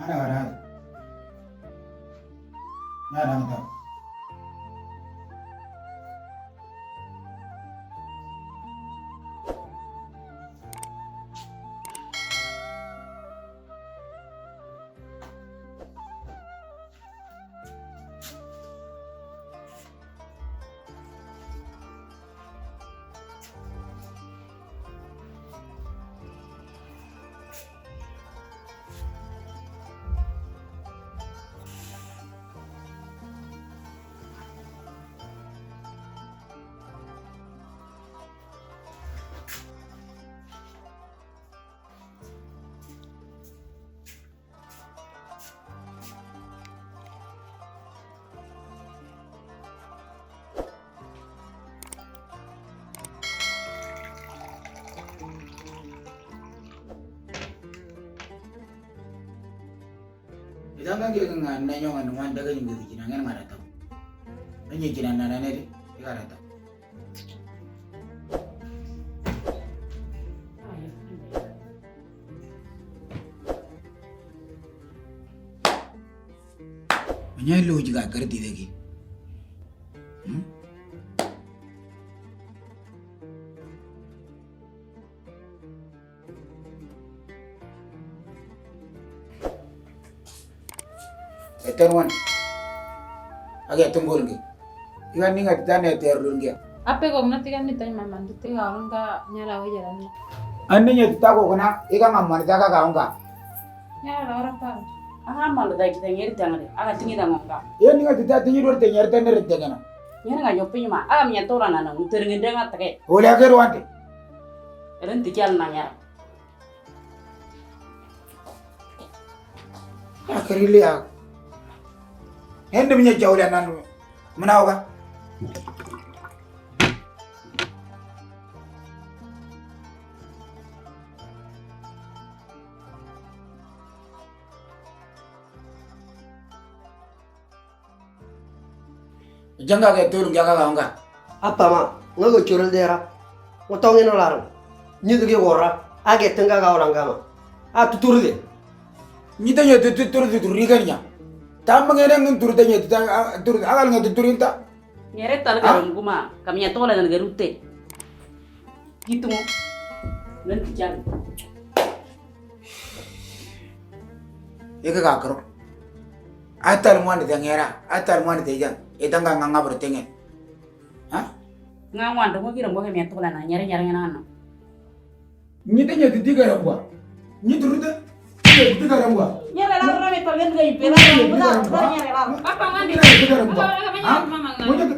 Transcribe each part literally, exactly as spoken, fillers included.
Ana wala hada. Na da mutum. Idanga kiri kanga na nyonga nunga daga nyunga kiri kina ngana ngara tau. Anyi kina na na neri, ikara tau. Anya lo jiga kar di dagi. Hmm? Eterwan. Age tungul ge. Iwan ninga tane eter lun ge. Ape gogna tiga ni tai maman tu tiga orang ka nyala wa jalan. Anni nya tita gogna iga ngamman ta ka gaunga. Nyala ora pa. Anga mal da kita ngeri tangare. Anga tingi da ngonga. Ye ninga tita tingi dor te nyeri tane re tengena. Nyeri nga nyopi ma. Aga minya tora na na muter ngende nga take. Ole age ruante. Eren tikial na nyara. Akarili ya. Hende minya jawle nan. Manaoga. Janga ke turun jaga ka onga. Apa ma, ngo go churul dera. Ngo tongi no larang. Nyi tu ke gora. Age tenga ka orang kama. A tu turu de. Nyi tanya tu tu turu tu turu ikan nya. Tam ngene ngun turu tanya tu turu agal nge tu turu inta. Nyere tal garum kuma. Kami nya tola dan garute. Gitu mo. Nanti jam. Eke ka karo. Atal mwan de ngera, atal mwan de jang. Etanga nganga bertengen. Ha? Nga wan de mo kira mo ke mi atola na nyere nyere ngena no. Nyite nyete tiga rambwa. Nyite rute. Nyite tiga rambwa. Nyere la rame to len gai pela. Nyere la. Papa ngandi. Nyite tiga rambwa. Ha? Mama ngandi. Mo nyite.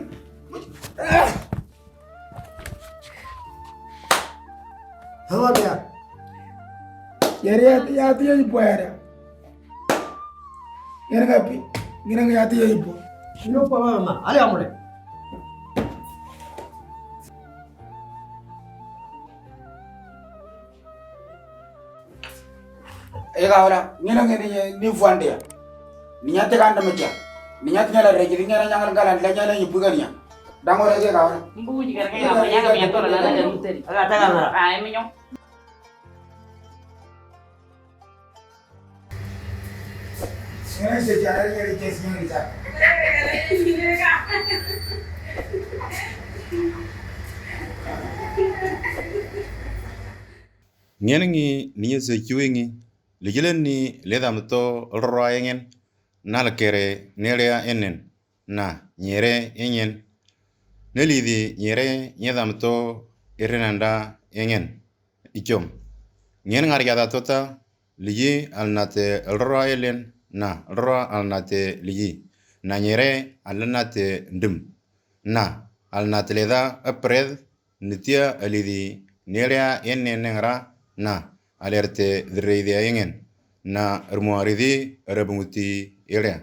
Hawa dia. Yari ya ya ya ipo yari. Yari ngapi? Ngira ya ya ipo. Sino pa mama, ale amore. Ega ora, ngena ngene ni fuande ya. Ninya te kanda mecha. Ninya te nyala reji, ninya nyang ngala, ninya ni bukan ya. Dang ora ega ora. Mbuji kara kaya apa nyang kami ator na na garu teri. Aga ta gara. Ai menyo. Ngene se jara ngene ches ngene cha. Ngene ngi ninya se chuwe ngi. Lijilen ni ledam to roro ayengen. Na lekere nelea enen. Na nyere enyen. Nelidi nyere nyedam to erenanda engen. Ichom. Ngen ngar yada tota liji alnate elrora elen na elrora alnate liji. Na nyere alnate ndem. Na alnate leda apred nitia alidi nerea ene nengra na alerte dreidi ayengen. Na ermuaridi erebunguti elea.